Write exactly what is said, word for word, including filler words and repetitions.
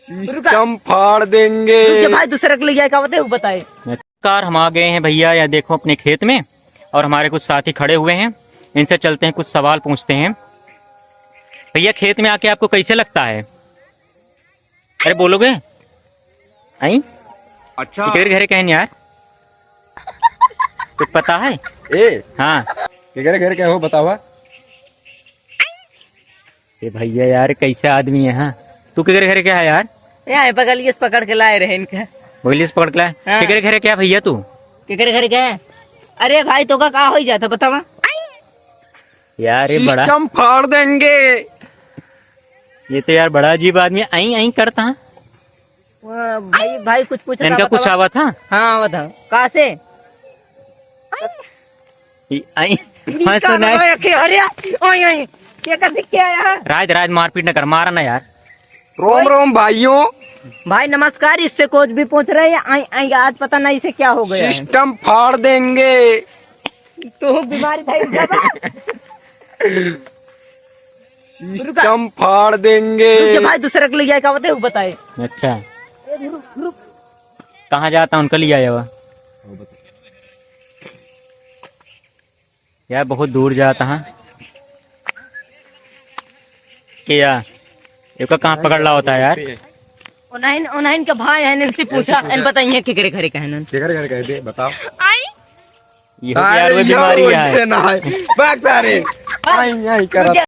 सिस्टम फाड़ देंगे। रुक जा भाई, दूसरे के लिए क्या बताए, वो बताए। कार हम आ गए हैं भैया, या देखो अपने खेत में, और हमारे कुछ साथी खड़े हुए हैं, इनसे चलते हैं, कुछ सवाल पूछते हैं। भैया, खेत में आके आपको कैसे लगता है? अरे बोलोगे? आई? अच्छा। केकरे घरे के हैं यार? कुछ पता है? ए। हाँ। केकरे घरे के हो, बतावा। ए भैया यार, कैसे आदमी है, हाँ? तू केकरे घरे के है यार? यहाँ है, बगलिए से पकड़ के लाए रहे इनका। बगलिए से पकड़ के लाए? हाँ। केकरे घरे के है भैया तू? केकरे घरे के है? अरे भाई, तो का, का हो जाता, बतावा? यार, ये बड़ा सिस्टम फाड़ देंगे। ये तो यार बड़ा अजीब आदमी है, आई, आई करता है। वो भाई, भाई कुछ पूछता इनका बता कुछ बा। आवत है? हाँ, आवत है। कहाँ से? ई, आई, हाँ, सुना है। अरे, आई, आई। ये का दिख के आया है? राज, राज, मारपीट न कर, मारा ना यार। रोम, रोम भाइयों। भाई नमस्कार, इससे कुछ भी पूछ रहे हैं, आई, आई, आज पता नहीं इसे क्या हो गया है। सिस्टम फाड़ देंगे। तो बीमारी था इनका बा। सिस्टम फाड़ देंगे। रुक जा भाई, दूसरे के लिए जाए, का बताए, वो बताए। अच्छा। ए, रुक, रुक। कहाँ जाता उनका लिए आया हुआ? यार, बहुत दूर जाता है। के यार, एका कहाँ पकड़ ला होता है यार? उन्हन, उन्हन के भाई हैं, इनसे पूछा, इन बताइए केकरे घरे का है ना। केकरे घरे का है बे, बताओ। आई। ये हो गया, अरे, वो बीमारी है। इनसे ना है। भाग सारे। आई, आई, करत